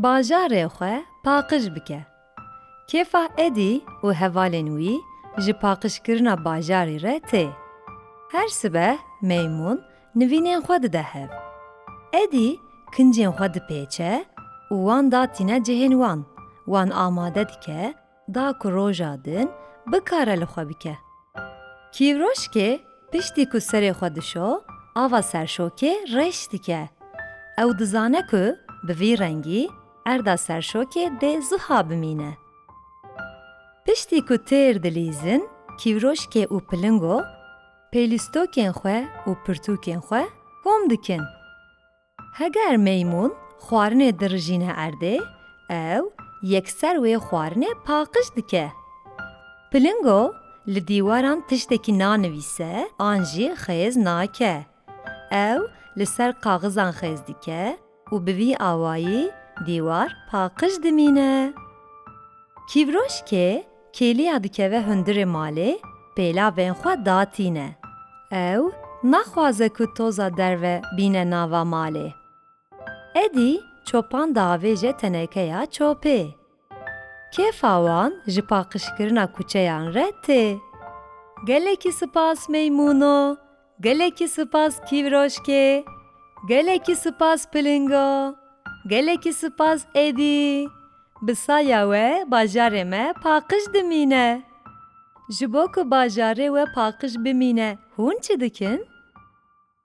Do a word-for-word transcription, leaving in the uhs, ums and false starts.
Bajarê xwe paqij bike. Kêfa Edî û hevalên wî ji paqijkirina bajarî re tê. Her sibe Meymûn nivînên xwe dide hev. Edî kincên xwe dipêçe û wan datîne cihên wan. Wan amade dike, da ku roja din bikare li xwe bike. Kîvroşkê piştî ku serê xwe dişo, ava serşokê reş dike. Ew dizane ku bi vî rengî erda serşokê dê ziha bimîne. Piştî ku têr dilîzin, kîvroşkê û pilingo pêlîstokên xwe û pirtûkên xwe kom dikin. Heger Meymûn xwarinê dirijîne erdê, ew yekser wê xwarinê paqij dike. Pilingo li dîwaran tiştekî nanivîse an jî xêz nake. Ew li ser kaxizan xêz dike û bi vî awayî dîwar paqij dimîne. Kîvroşkê kêliya dikeve hundirê malê, pêlavên xwe datîne. Ew naxwaze ku toza derve bîne nava malê. Edî çopan diavêje tenekeya çopê. Kêfa wan ji paqijkirina kuçeyan re tê. Gelekî spas Meymûno, gelekî spas Kîvroşkê, gelekî spas Pilingo, gelekî spas Edî. Bi saya we bajarê me paqij dimîne. Ji bo ku bajarê we paqij bimîne, hûn çi dikin?